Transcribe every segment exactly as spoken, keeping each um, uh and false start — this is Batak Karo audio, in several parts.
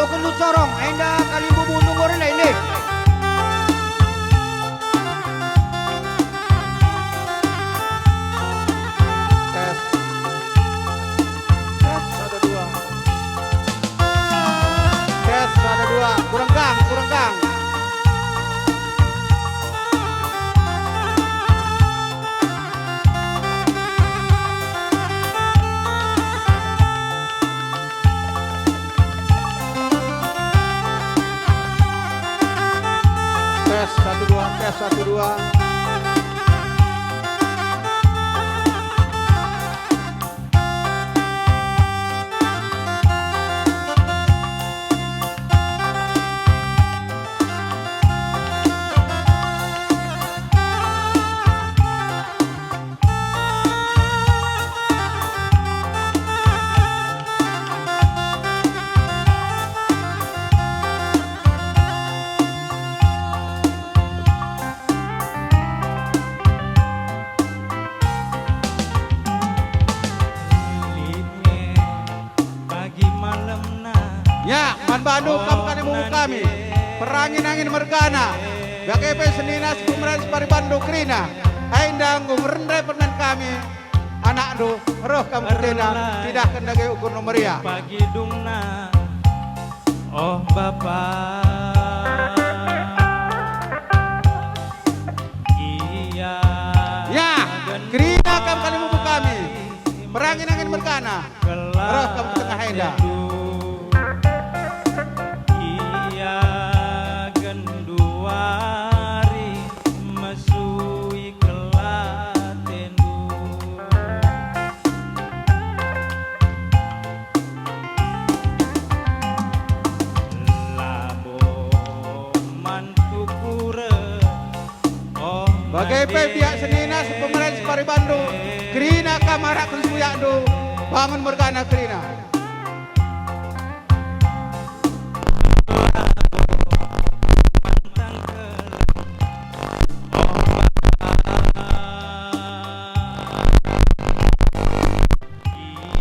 Kenu corong, enda kalimbubu nunggu rene ini. Tes. Tes, satu, dua. Tes, satu, dua. Kurang gang, kurang gang. Tes, satu, dua, tes, satu, dua. Pagi malemna. Ya, man bandu kam kalimbubu kami. Perangin-angin mergana. Bage pe senina si pemeren si paribandu kerina. Ai ndanggung rende permen kami. Anakndu, reh kam ku tenda, cidahken dage ukur nu meriah. Pagi dungna, oh Bapa. Ia. Ya, kerina kam kalimbubu kami. Perangin-angin mergana. Reh kam ku tengah enda. Ia genduari mesui kelatendu. Labo man tukuren. Bage pe biak senina si pemeren si paribandu, kerina kam arahken suyakndu, bangun mergana kerina.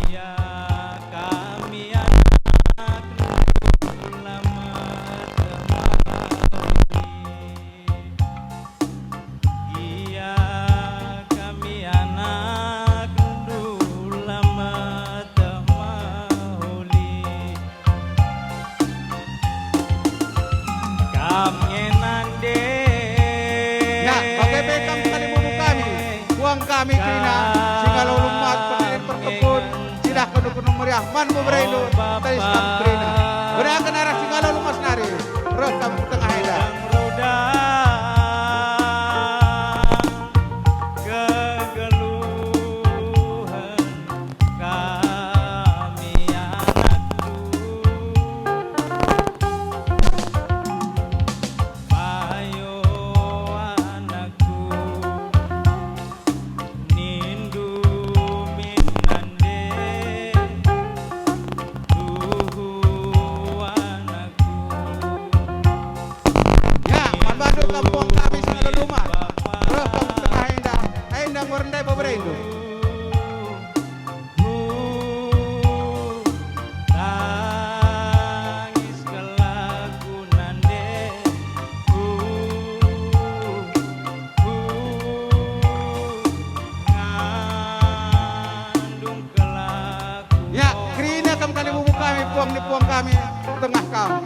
Ia kami anakndu la meteh mehuli. Ia kami anakndu la meteh mehuli. Kam nge nande. Ya, bage pe kam kalimbubu kami, puang kami kerina, si ngalo lumas, pernilen perkebun, cidahken ukur nu meriah man beberendu, tedis kam kerina. Bedaken arah si ngalo lumas nari, reh kam ku tengah enda. Rudang kegeluhen. Kami anakndu, payo anakku, nindu min nande, tuhu anakku. Ya, man bandu kam puang kami si ngalo lumas, reh kam ku tengah enda, enda enggo rende beberendu. Tangis kelaku nande, ngandung kelaku. Ya, kerina kam kalimbubu kami, puang ni puang kami, tengah kam.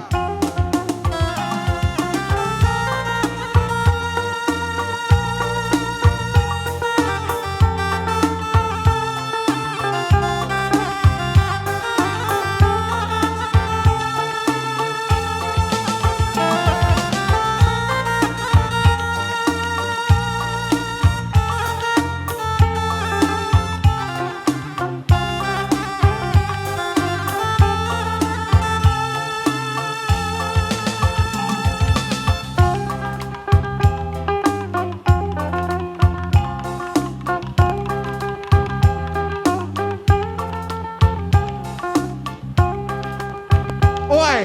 Oi,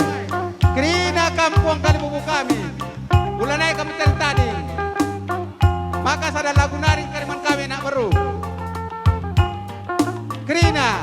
kerina kam puang kalimbubu kami, ulanai kami tading-tading. Maka sada lagu nari kari man kami anak beru. Kerina,